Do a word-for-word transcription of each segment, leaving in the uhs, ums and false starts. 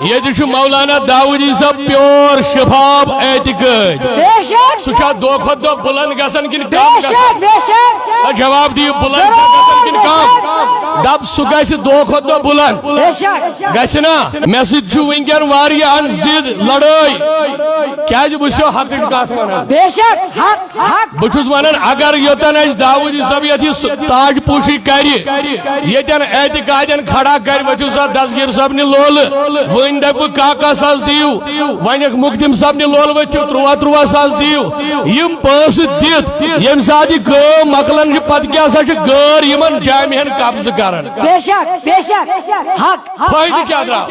ییٚتہِ چھُ مولانا داوودی صٲب پیور شفاف اعتقاد۔ بے شک۔ سُہ چھا دۄہ کھۄتہٕ دۄہ بُلند گژھان کِنہٕ بے کم گژھان؟ شک، بے شک۔ ہے، جواب دِیِو، بُلند چھا گژھان کِنہٕ کم؟ دَپ، سُہ گژھِ دۄہ کھۄتہٕ دۄہ بُلند۔ بے شک۔ گژھِ نا؟ مےٚ سۭتۍ چھُ وٕنکٮ۪ن واریاہن ضد لڑٲے۔ کیازِ؟ بہٕ چھُسو حقٕچ کتھ ونان۔ بے شک، حق، حق۔ بہٕ چھُس ونان، اگر یوٚتن اَسہِ داوودی صٲب یتھ یہِ سُہ تاج پوشی کرِ، ییٚتٮ۪ن اعتقادن کھڑا کرِ، ؤتھِو سا دستگیر صٲب نہِ لولہٕ، وۄنۍ دپہِ بہٕ کاہ کاہ ساس دِیِو، وۄنۍ مخدم صٲب نہِ لولہٕ، ؤتھِو ترُواہ ترُواہ ساس دِیِو۔ یِم پونٛسہٕ دِتھ ییٚمہِ ساتہٕ یہِ کٲم مۄکلان چھِ، پتہٕ کیٛاہ سا چھِ غٲر یِمن جامعن قبضہٕ کران؟ بے شک، بے شک، حق، حق، فٲیدٕ حق۔ کیٛاہ درٛاو؟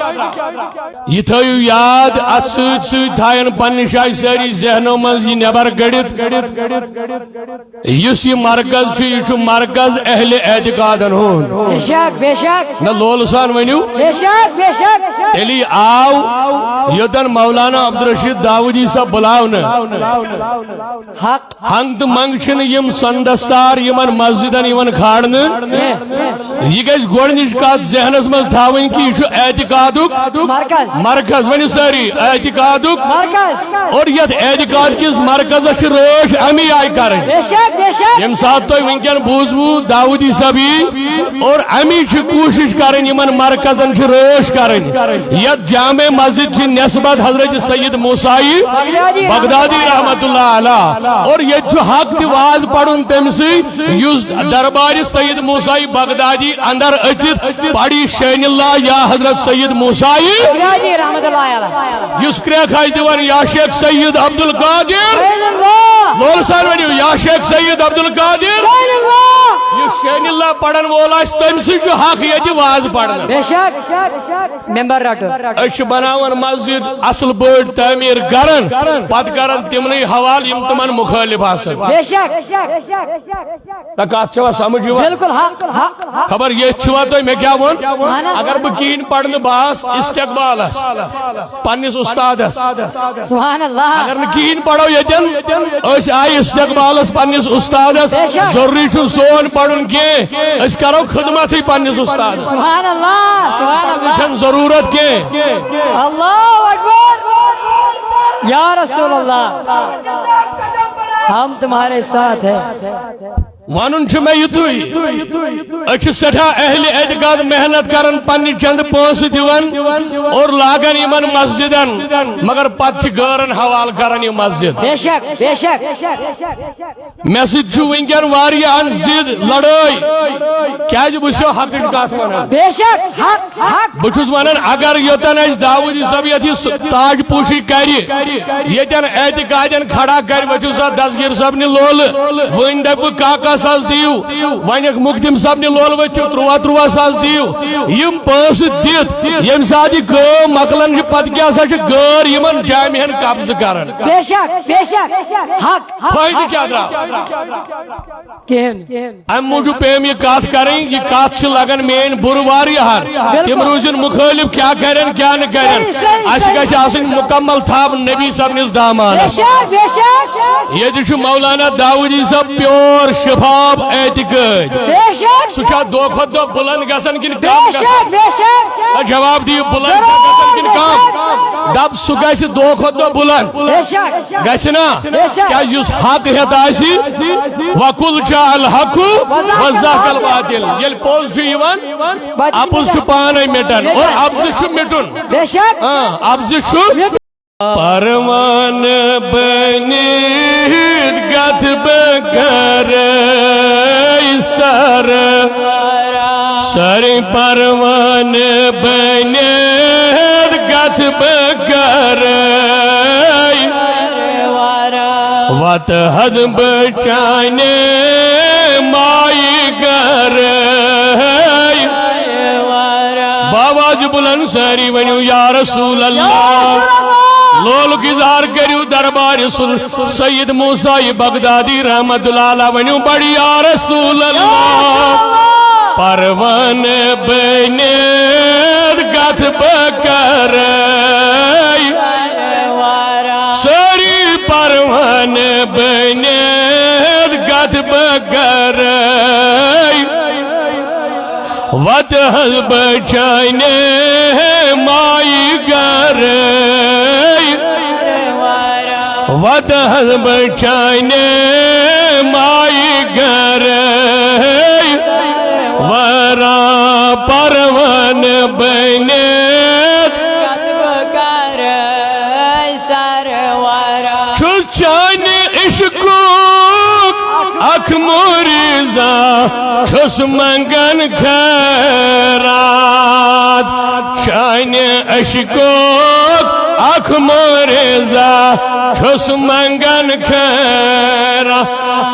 یہِ تھٲیِو یاد، اتھ سۭتۍ سۭتۍ تھاین پننہِ جایہِ سٲری ذہنو منٛز یہِ نٮ۪بر کٔڑِتھ، یُس یہِ مرکز چھُ، یہِ چھُ مرکز اہل اعتقادن ہُنٛد۔ بے شک، بے شک۔ نہ لولہٕ سان ؤنِو۔ بے شک، بے شک۔ تیٚلی آو یوٚتن مولانا عبدالرشید داوودی صٲب بُلاونہٕ۔ حق۔ ہنگ تہٕ منگ چھِنہٕ یِم سۄنہٕ دستار یِمن مسجدن یِوان کھارنہٕ۔ کینٛہہ۔ یہِ گژھِ گۄڈٕنِچ کتھ ذہنس منٛز تھاوٕنۍ کہِ یہِ چھُ اعتقادُک مرکز۔ مرکز۔ ؤنِو سٲری، اعتقادُک۔ مرکز۔ اور یتھ اعتقاد کِس مرکزس چھِ رٲچھ امی آیہِ کرٕنۍ۔ بے شک، بے شک۔ ییٚمہِ ساتہٕ تۄہہِ وٕنکٮ۪ن بوٗزوٕ داوودی صٲبی، اور امی چھِ کوٗشش کرٕنۍ، یِمن مرکزن چھِ رٲچھ کرٕنۍ۔ یتھ جامع مسجد چھِ نسبت حضرت سید موسائی بغدادی رحمت اللہ علیہ، اور ییٚتہِ چھُ حق تہِ واز پرُن تٔمۍ سٕے، یُس دربار سید موسائی بغدادی اندر اژِتھ پڑی شین اللہ یا حضرت سید موسائی، بغدادی رحمت اللہ علیہ۔ یُس کرٛیکھ آسہِ دِوان یا شیخ سید عبدالقادر۔ شین اللہ۔ لولہٕ سان ؤنِو، یا شیخ سید عبدالقادر۔ شین اللہ۔ یُس شین اللہ پرن وول آسہِ، تٔمۍ سٕے چھُ حق ییٚتہِ واز پرنس۔ بے شک۔ ممبر رٹو۔ أسۍ چھِ بناوان مسجد اصل پٲٹھۍ تعمیٖر کران، پتہٕ کران تِمنٕے حوالہٕ یِم تِمن مخٲلف آسن۔ بے شک۔ نہ، کتھ چھوا سمجھ یِوان؟ بالکل حق، حق، حق۔ خبر ییٚتہِ چھُوا تُہۍ مےٚ کیٛاہ ووٚن؟ اہن حظ۔ اگر بہٕ کِہیٖنۍ پرنہٕ، بہٕ آس استقبالس، پننِس استادس۔ سبحان اللہ۔ اگر نہٕ کِہیٖنۍ پرو ییٚتٮ۪ن، أسۍ آیہِ استقبالس پننِس استادس۔ بے شک۔ ضروٗری چھُنہٕ سون پرُن کینٛہہ، أسۍ کرو خدمتٕے پننِس استادس۔ سبحان اللہ، سبحان اللہ۔ چھَنہٕ ضروٗرت کینٛہہ۔ اللہ اکبر۔ یا رسول اللہ، ہم تمہارے ساتھ ہیں۔ ونُن چھُ مےٚ یِتُے، أسۍ چھِ سٮ۪ٹھاہ اہل اعتقاد، محنت کران، پننہِ چندٕ پونٛسہٕ دِوان اور لاگان یِمن مسجدن، مگر پتہٕ چھِ غٲرن حوالہٕ کران یہِ مسجد۔ بے شک، بے شک۔ مےٚ سۭتۍ چھُ وٕنکٮ۪ن واریاہن ضد لڑٲے، کیازِ بہٕ چھُسو حقٕچ کتھ ونان۔ بے شک، حق، حق۔ بہٕ چھُس ونان، اگر یوٚتن اَسہِ داوودی صٲب یتھ یہِ سُہ تاج پوشی کرِ، ییٚتٮ۪ن اعتقادن کھڑا کرِ، ؤتھِو سا دستگیر صٲب نہِ لولہٕ، وۄنۍ دپہِ بہٕ کاہ کاہ ساس دِیِو، وۄنۍ مخدم صٲب نہِ لولہٕ، ؤتھِو ترُواہ ترُواہ ساس دِیِو۔ یِم پونٛسہٕ دِتھ ییٚمہِ ساتہٕ یہِ کٲم مۄکلان چھِ، پتہٕ کیٛاہ سا چھِ غٲر یِمن جامعن قبضہٕ کران؟ بے شک، بے شک، حق، حق، فٲیدٕ حق۔ کیٛاہ درٛاو؟ کِہیٖنۍ۔ امہِ موٗجوٗب پیٚیَم یہِ کتھ کرٕنۍ، یہِ کتھ چھِ لگان میٲنۍ بُرٕ واریاہن۔ بالکل۔ تِم روٗزِن مُخٲلِف، کیٛاہ کرن، کیٛاہ نہٕ کرن۔ صحیح، صحیح، اَسہِ صحیح۔ گژھِ آسٕنۍ مُکمل تھپھ نبی صٲبنِس دامانس۔ بے شک، بے شک۔ ییٚتہِ چھُ مولانا داوودی صٲب پیور شفاف اعتقاد۔ بے شک۔ سُہ چھا دۄہ کھۄتہٕ دۄہ بُلند گژھان کِنہٕ بے کم گژھان؟ شک، بے شک۔ ہے، جواب دِیِو، بُلند چھا گژھان کِنہٕ کم؟ دَپ، سُہ گژھِ دۄہ کھۄتہٕ دۄہ بُلند۔ بے شک۔ گژھِ نا؟ بے شک۔ کیٛازِ یُس حق ہٮ۪تھ آسہِ، وَقُلْ جَاءَ الْحَقُّ وَزَهَقَ الْبَاطِلُ۔ ییٚلہِ پوٚز چھُ یِوان، اَپُز چھُ پانَے مِٹان اور اَپزِ چھُ مِٹُن۔ بے شک۔ آ، اَپزِ چھُ۔ پروانہٕ بٔنِتھ گژھٕ بہٕ گرے سر۔ سرٕے پروانہٕ بٔنِتھ گژھٕ بہٕ گرے۔ وتہٕ حظ بہٕ چانہِ مایہِ گرے۔ بآواز بلند سٲری ؤنِو، یا رسول اللہ۔ لولُک اظہار کٔرِو دربارِ سُل-، سید موسیٰ بغدادی رحمت اللہ علیہ، ؤنِو بڑِ، یا رسول اللہ۔ پروانہٕ بٔنِتھ گژھٕ بہٕ گرے۔ سٲری پروانہٕ بٔنِتھ گژھٕ بہٕ گرے۔ وتہٕ حظ بہٕ چانہِ مایہِ گرے۔ وَتہٕ حظ بہٕ چانہِ مایہِ گَرَے، وَرا پَروانہٕ بٔنِتھ۔ چھُس چانہِ عشقُک اکھ مریضا، چھُس منگان خیرات۔ چانہِ عشقُک اکھ مریضا، چھُس منگان خیرات۔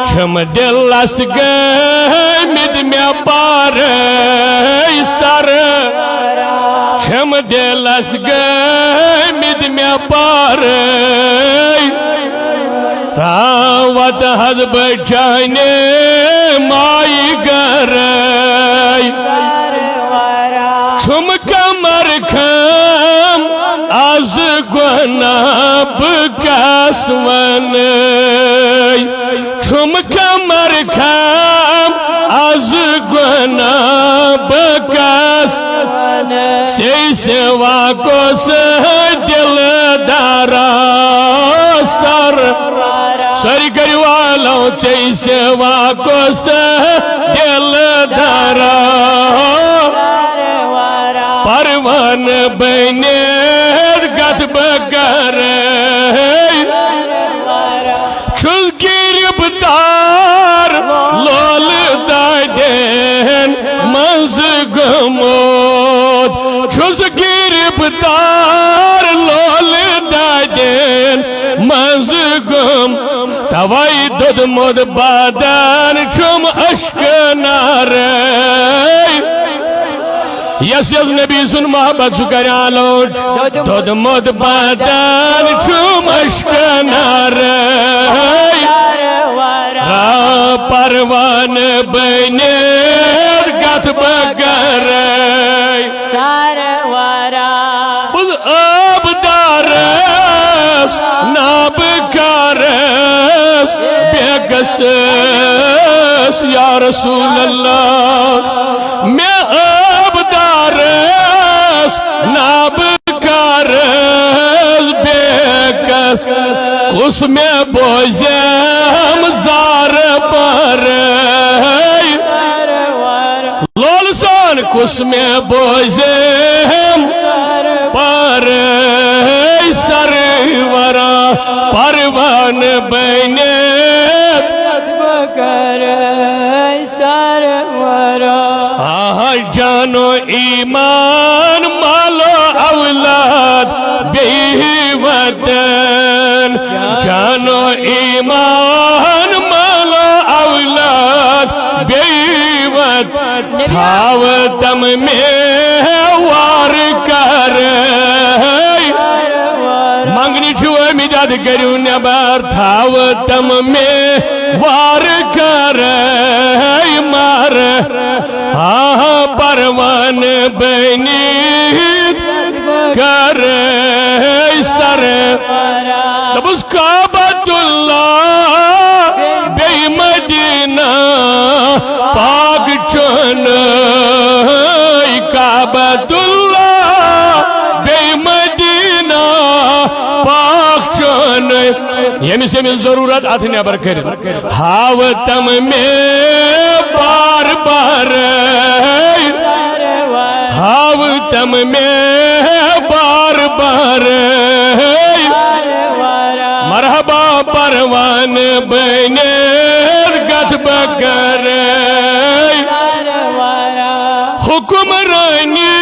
چھِم دِلس گٔمٕتۍ مےٚ پارے سر، چھِم دِلس گٔمٕتۍ مےٚ پارے۔ راوت حظ بہٕ چانہِ مایہِ گرے۔ چھُم کمر خم از گۄناہ بہٕ کس ونہٕ۔ چھُم کمر خم از گۄناہ بہٕ کس۔ ژے سوا کُس دلدارا سر۔ سٲری کٔرِو آلو، ژے سوا کُس دلدارا پروانہٕ بٔنِتھ گژھٕ بہٕ گرے۔ چھُس گرفتار لولہٕ دادٮ۪ن منٛز گوٚمُت، چھُس گرفتار لولہٕ دادٮ۪ن منٛز گوٚمُت۔ توے دوٚدمُت بدن چھُم اشکہٕ نارے۔ یس یس نبی سُنٛد محبت چھُ کران لوٹ، دوٚدمُت بدن چھُم اشکہٕ نارے۔ را پروانہٕ بٔنِتھ گژھٕ بہٕ گرے۔ بہٕ آبدارس نابکارس بیگس، یا رسول اللہ۔ مےٚ آبدارس نابکارس بیگس، کُس مےٚ بوزٮ۪م زارٕ پارے۔ لول سان کُس مےٚ بوزٮ۪م پارے سرورا پروانہٕ بٔنِتھ۔ آہا، جانو ایمان مالو اولاد بیٚیہِ وطن۔ جانو ایمان مالو اولاد بیٚیہِ وطن۔ تھاو تم مےٚ وار کرے۔ منگنہِ چھِو آمٕتۍ، اَدٕ کٔرِو نٮ۪بر۔ تھاو تم مےٚ وار کرے مر۔ آ پروانہٕ بٔنِتھ کرے سر۔ دوٚپُس کعبۃ اللہ بیٚیہِ مدینہ پاک چونٕے، کعبۃ اللہ بیٚیہِ مدینہ پاک چونٕے۔ ییٚمِس ییٚمِس ضروٗرت اَتھٕ نٮ۪بر کٔرِتھ۔ ہاو تم مےٚ بار بار، ہاو تم مےٚ بار بار۔ مرحبا پروانہٕ بٔنِتھ گژھٕ بہٕ گرے۔ حکمرانی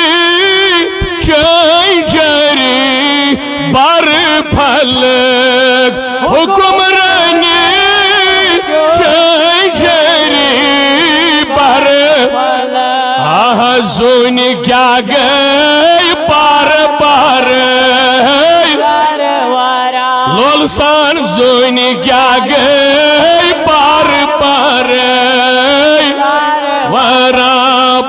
چٲنۍ جٲری بر پھلک، حکمرانی چٲنۍ جٲری بر۔ آہ زوٗنہِ کیٛاہ گٔے پار پار۔ لول سان زوٗنہِ کیٛاہ گٔے پار پار۔ وارا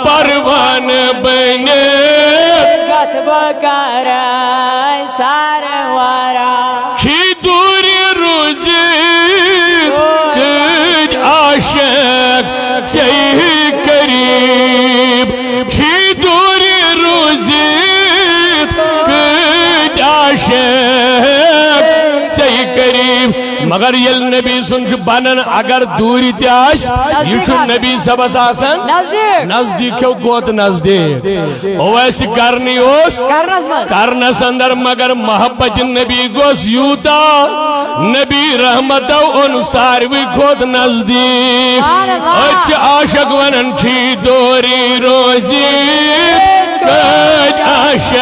پروانہٕ بٔنِتھ۔ گژھٕ بہٕ گرے سرورا۔ چھی دوٗرِ روٗزِتھ کۭتۍ عاشق ژےٚ قریٖب۔ چھی دوٗرِ روٗزِتھ کۭتۍ عاشق ژےٚ قریٖب۔ مگر ییٚلہِ نبی سُنٛد چھُ بنان، اگر دوٗرِ تہِ آسہِ، یہِ چھُ نبی صٲبس آسان نزدیٖک۔ نزدیٖکیو کھۄتہٕ نزدیٖک۔ اویس قرنی اوس کرنس منٛز۔ کرنس اندر، مگر محبت نبی گوٚس یوٗتاہ، نبی رحمتو اوٚن ساروی کھۄتہٕ نزدیٖک۔ سبحان اللہ۔ أسۍ چھِ عاشق ونان چھی دوٗری روزی، کٔتۍ عاشق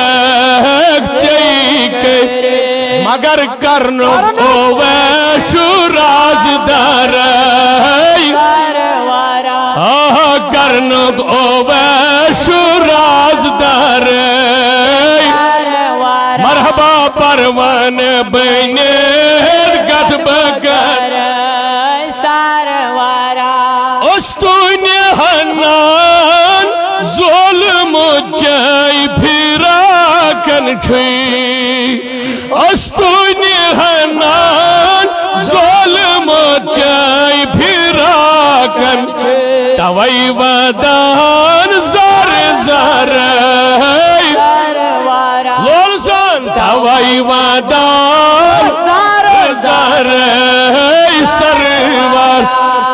ژے کٔتۍ۔ مگر کرنُک اویس چھُ رازدارے۔ آہا، کرنُک اویس چھُ رازدارے۔ مرحبا پروانہٕ بٔنِتھ گتھ بہٕ کرٕ۔ استوٗنہِ ہنان ظلمہٕ چے فراقن چھُے۔ استوٗنہِ ہنان ظلمہٕ چے فراقن، توے ودان زر زرے۔ لول سان، توے ودان زر زرے سروار،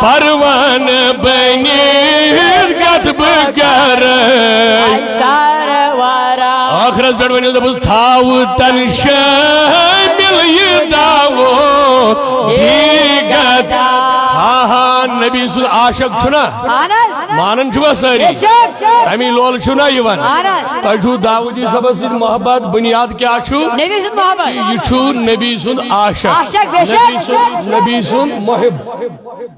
پروانہٕ بٔنِتھ گتھ بہٕ کرے۔ ٲخرس پٮ۪ٹھ ؤنِو، دوٚپُس، تھاو تن شٲمِل یہِ دعوو دی گدا۔ ہا ہا، نبی سُنٛد عاشق چھُنا؟ اہن حظ۔ مانان چھِوا سٲری؟ بے شک۔ تَمی لولہٕ چھُو نا یِوان؟ اہن حظ۔ تۄہہِ چھُو داوودی صٲبس سۭتۍ محبت، بُنیاد کیٛاہ چھُ؟ نبی سُنٛد محبت۔ یہِ چھُ نبی سُنٛد عاشق۔ عاشق، بے شک۔ نبی سُنٛد، نبی سُنٛد محب۔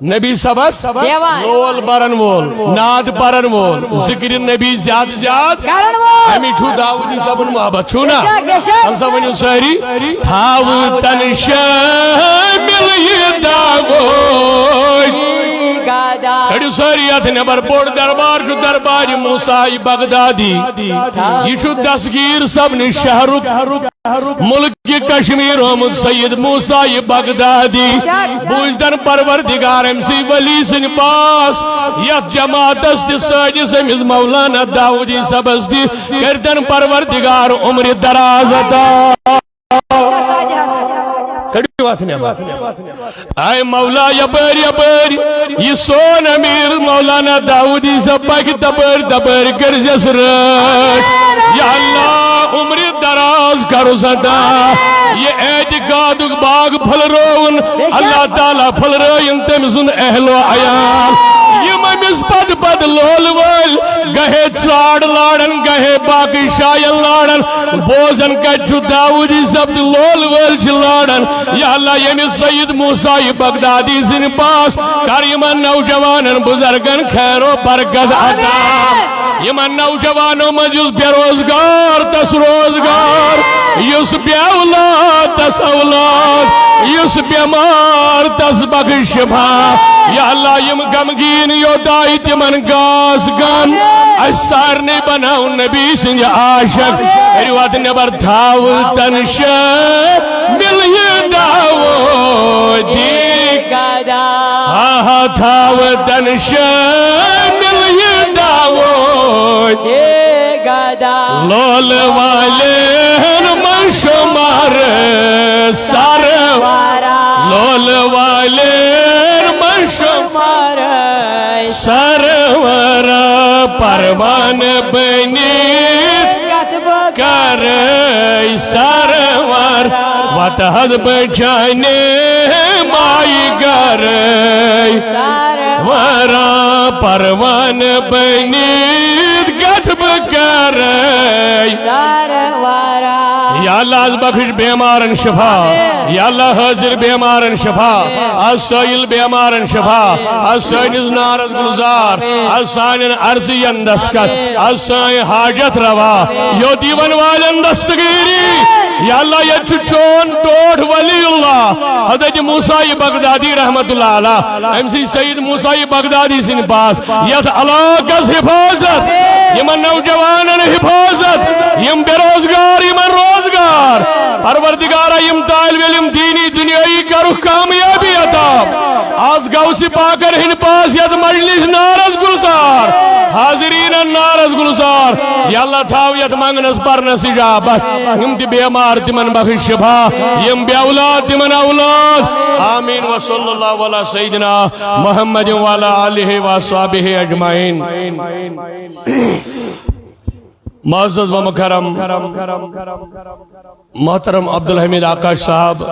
نبی صٲبس دیوان۔ لول برن وول، نعت پرن وول، ذکر نبی زیادٕ زیادٕ کرن وول۔ امی چھُ داوودی صٲبُن محبت، چھُو نا؟ بے شک، بے شک۔ تَلہٕ سا ؤنِو سٲری، تھاو تن شٲمِل یہِ داوود۔ کٔڑِو سٲری اَتھ نٮ۪بر، بوٚڑ دربار چھُ دربارِ موسیٰ بغدادی۔ یہِ چھُ دستگیر صٲبنہِ شہرُک، ملک کشمیر آمُت سید موسیٰ بغدادی۔ بوٗزتن پروردگار أمۍ سٕے ولی سٕنٛدِ پاس، یتھ جماعتس تہِ سٲنِس أمِس مولانا داوودی صٲبس تہِ کٔرتن پروردگار عمرِ دراز عطا۔ کٔڑِو اَتھ نٮ۪بر۔ اے مولا، یپٲرۍ یپٲرۍ یہِ سون امیر مولانا داوودی صٲب پکہِ، تپٲرۍ تپٲرۍ کٔرزٮ۪س رٲچھ۔ یا اللہ، عمرِ دراز کرُس عطا۔ یہِ اعتقادُک باغ پھٔلرٲوُن، اللہ تعالیٰ پھٔلرٲیِن تٔمۍ سُنٛد اہل و عیال۔ یِم أمِس پتہٕ پتہٕ لولہٕ وٲلۍ گہے ژاڈ لاران، گہے باقٕے شاین لاران، بوزان کتہِ چھُ داوودی صٲب تہٕ لولہٕ وٲلۍ چھِ لاران۔ یا اللہ، ییٚمِس سید موسیٰ بغدادی سٕنٛدِ پاس کر یِمن نوجوانن بزرگن خیر و برکت عطا۔ یِمن نوجوانو منٛز یُس بے روزگار، تس روزگار، یُس بے اولاد، تس اولاد، یُس بیمار، تس بخش شفا۔ یا اللہ، یِم غمگیٖن یوٚت آیہِ، تِمن گاس غم۔ اسہِ سارنٕے بناو نبی سٕنٛدِ عاشق۔ کٔرِو اتھ نٮ۪بر، تھاو تن شٲمِل یہِ داوودی۔ ہا ہا، تھاو تن شٲمِل یہِ داوود۔ لولہٕ والٮ۪ن منٛز شُمار سر، لولہٕ والٮ۪ن منٛز شُمار سرور، پروانہٕ بٔنِتھ کتھ بہٕ کرے سرور۔ وتہٕ حظ بہٕ چانہِ مایہِ گرے، ورا پروانہٕ بٔنِتھ کتھ بہٕ کرے۔ یا اللہ، از بخش بیمارن شفا۔ یا اللہ، حاضر بیمارن شفا۔ از سٲیِل بیمارن شفا۔ از سٲنِس نارس گلزار، از سانٮ۪ن عرضین دستخط، از سٲنۍ حاجت روا، یوٚت یِوان والٮ۪ن دستگیری۔ یا اللہ، ییٚتہِ چھُ چون ٹوٹھ ولی اللہ حضرت موسیٰ بغدادی رحمت اللہ علیہ، أمۍ سٕنٛدۍ سید موسیٰ بغدادی سٕنٛدِ پاس یتھ علاقس حفاظت، یِمن نوجوانن حفاظت، یِم بے روزگار، یِمن روزگار۔ پروردگارا، یِم طالب علم دینی دنیائی کرُکھ کامیابی عطا۔ از غوث پاکن ہٕنٛدِ پاس یتھ مجلس نارس گلزار، حاضرینن نارس گلزار۔ یا اللہ تھاو یتھ منگنس پرنس اجابت، یم تہِ بیمار تمن بخش شفا، یم بے اولاد تمن اولاد۔ آمین۔ وصلی اللہ علی سیدنا محمد وعلی آلہ وصحبہ اجمعین۔ معزز و مکرم محترم عبدالحمید آکاش صاحب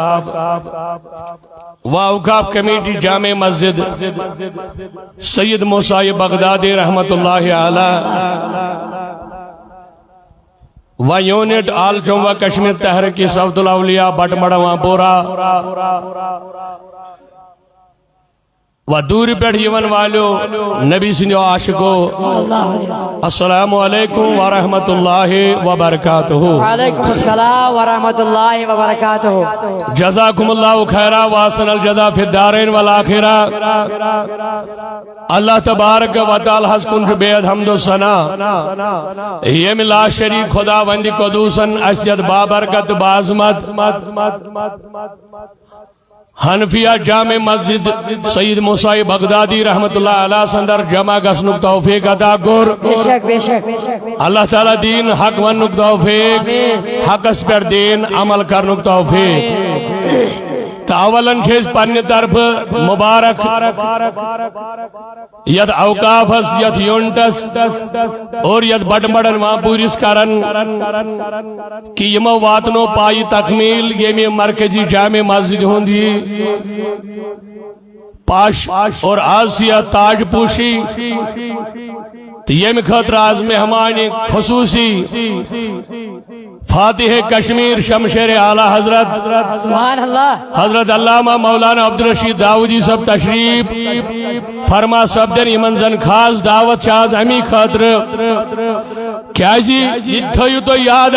و اوقاف کمیٹی جامع مسجد سید موسیٰ بغدادی رحمت اللہ علیہ و یونٹ آل جموں و کشمیر تحریک صوت الاولیاء بٹمڑ وانپورہ و دور پٮ۪ٹھ یِوان والٮ۪و نبی سٕنٛدیو عاشقو، السلام علیکم ورحمۃ اللہ وبرکاتہ۔ وعلیکم السلام ورحمۃ اللہ وبرکاتہ۔ جزاکم اللہ خیرا واحسن الجزا فی الدارین والآخرہ۔ اللہ تبارک و تعالیٰ ہس کُن چھُ بے حد حمد و ثنا، ییٚمۍ لا شریک خداوند قدوسن اسہِ یتھ بابرکت، باعظمت حنفیہ جامع مسجد سید موسیٰ بغدادی رحمت اللہ علیہ سندر جمع گژھنُک توفیق عطا کوٚر۔ بے شک، بے شک۔ اللہ تعالیٰ دین حق وننُک توفیق، حقس پٮ۪ٹھ دین عمل کرنُک توفیق۔ تہٕ اولن چھِ أسۍ پننہِ طرفہٕ مبارک یتھ اوقافس، یتھ یونٹس اور یتھ بٹمڑن وانپورس کران کہ یمو واتنو پایہِ تکمیل ییٚمہِ مرکزی جامع مسجد ہُنٛد یہِ پش اور آسیہ تاج پوشی، تہٕ ییٚمہِ خٲطرٕ از مہمان خصوصی فاتح کشمیر شمشیر اعلی حضرت سبحان اللہ۔ حضرت علامہ مولانا عبدالرشید داودی صاحب تشریف فرما سپدن، یمن زن خاص دعوت چھِ از امی خٲطرٕ، کیازِ یہِ تھٲیِو تُہۍ یاد،